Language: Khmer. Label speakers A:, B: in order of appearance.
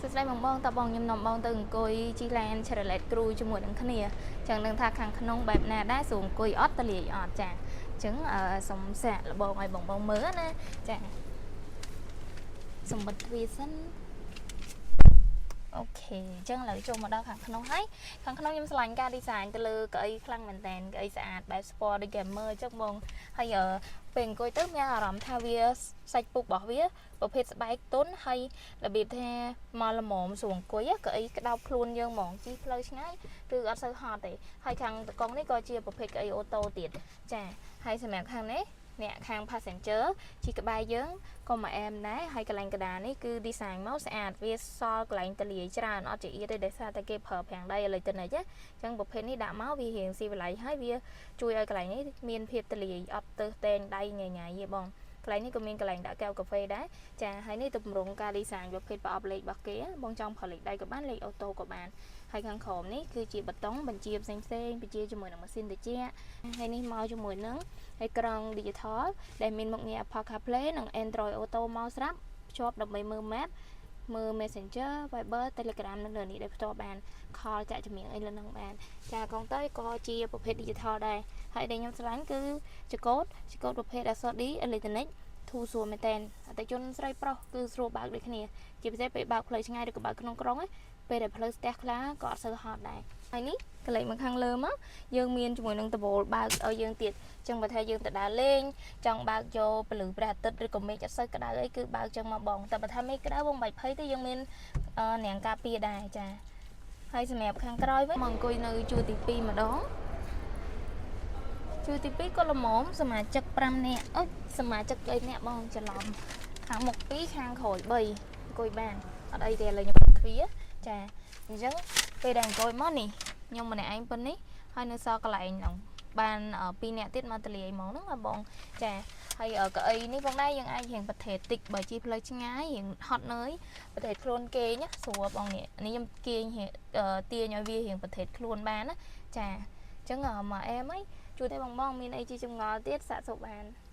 A: សួស្តីបងបងតើបងខ្ញុំនាំបងទៅអង្គុយជិះឡាន Chevrolet Cruze ជាមួយនឹងគ្នាចឹងនឹងថាខាងក្នុងបែបណាដែរស្រួលអង្គុយអត់តលាយអត់ចាអញ្ចឹងអឺសុំសាកល្បងឲ្យបងបងមើលណាចាសុំបិទទ្វារសិន OK អញ្ចឹងឥឡូវចូលមកដល់ខាងក្នុងហើយខាងក្នុងខ្ញុំស្រឡាញ់ការ design ទៅលើកៅអីខ្លាំងមែនតើកៅអីស្អាតបែប sport ដូច gamer អញ្ចឹងបងហើយអឺពេលអង្គុយទៅមានអារម្មណ៍ថាវាសាច់ពុករបស់វាប្រភេទស្បែកទន់ហើយរបៀបថាមកល្មមស្រួលអង្គុយកៅអីក្តោបខ្លួនយើងហ្មងជិះផ្លូវឆ្ងាយគឺអត់សូវហត់ទេហើយខាងតកង់នេះក៏ជាប្រភេទកៅអី auto ទៀតចាហើយសម្រាប់ខាងនេះអ្នកខាង passenger ជិះក្បែរយើងក៏មកអែមដែរហើយកន្លែងកដានេះគឺ design មកស្អាតវាសល់កន្លែងតលាយច្រើនអត់ចៀតទេដោយសារតែគេប្រើប្រាំងដៃអេឡិចត្រូនិកណាអញ្ចឹងប្រភេទនេះដាក់មកវារៀងស៊ីវិល័យហើយវាជួយឲ្យកន្លែងនេះមានភាពតលាយអត់ទៅតែងដៃញ៉ៃញ៉ៃទេបងកន្លែងនេះក៏មានកន្លែងដាក់កែវកាហ្វេដែរចាហើយនេះទម្រង់ការ design ប្រភេទប្រអប់លេខរបស់គេបងចង់ប្រើលេខដៃក៏បានលេខ auto ក៏បានហើយខាងក្រោមនេះគឺជាប៊ូតុងបញ្ជាផ្សេងផ្សេងបញ្ជាជាមួយនឹងម៉ាស៊ីនត្រជាក់ហើយនេះមកជាមួយនឹងអេក្រង់ digital ដែលមានមុខងារ Apple CarPlay និង Android Auto មកស្រាប់ភ្ជាប់ដើម្បីមើល map មើល Messenger, Viber, Telegram នៅលើនេះដោយផ្ទាល់បាន call ចាក់ចម្រៀងអីលើនឹងបានចាកងទៅក៏ជាប្រភេទ digital ដែរហើយដែលខ្ញុំស្រឡាញ់គឺចកោតចកោតប្រភេទអក្សរ D electronic ធូរស្រួលមែនតើអតិជនស្រីប្រុសគឺស្រួលបើកដូចគ្នាជាពិសេសពេលបើកផ្លូវឆ្ងាយឬក៏បើកក្នុងក្រុងពេលដែលផ្លូវស្ទះខ្លះក៏អត់សូវហត់ដែរហើយនេះកលេចមកខាងលើមកយើងមានជាមួយនឹងដបូលបើកឲ្យយើងទៀតចឹងបើថាយើងទៅដើរលេងចង់បើកយកពលឺព្រះអាទិត្យឬក៏មេឃអត់សូវក្តៅអីគឺបើកចឹងមកបងតែបើថាមេឃក្តៅបងបាច់ភ័យទេយើងមាននាងការពារដែរចាហើយសម្រាប់ខាងក្រោយវិញមកអង្គុយនៅជួរទី2ម្ដងជួរទី2ក៏ល្មមសមាជិក5នាក់អុយសមាជិក3នាក់បងច្រឡំខាងមុខ2ខាងក្រោយ3អង្គុយបានអត់អីទេឥឡូវខ្ញុំបិទទ្វារចាអញ្ចឹងពេលដែលអង្គុយមកនេះខ្ញុំម្នាក់ឯងប៉ុណ្នេះហើយនៅសល់កន្លែងហ្នឹងបាន2នាក់ទៀតមកតលាយហ្មងហ្នឹងបងចាហើយកៅអីនេះបងដែរយើងអាចរៀងប្រថេតិចបើជិះផ្លូវឆ្ងាយរៀងហត់នឿយប្រថេខ្លួនគេងស្រួលបងនេះនេះខ្ញុំទាញទាញឲ្យវារៀងប្រថេខ្លួនបានណាចាអញ្ចឹងមកអែមអីជួយតែបងបងមានអីជាចម្ងល់ទៀតសាកសួរបាន។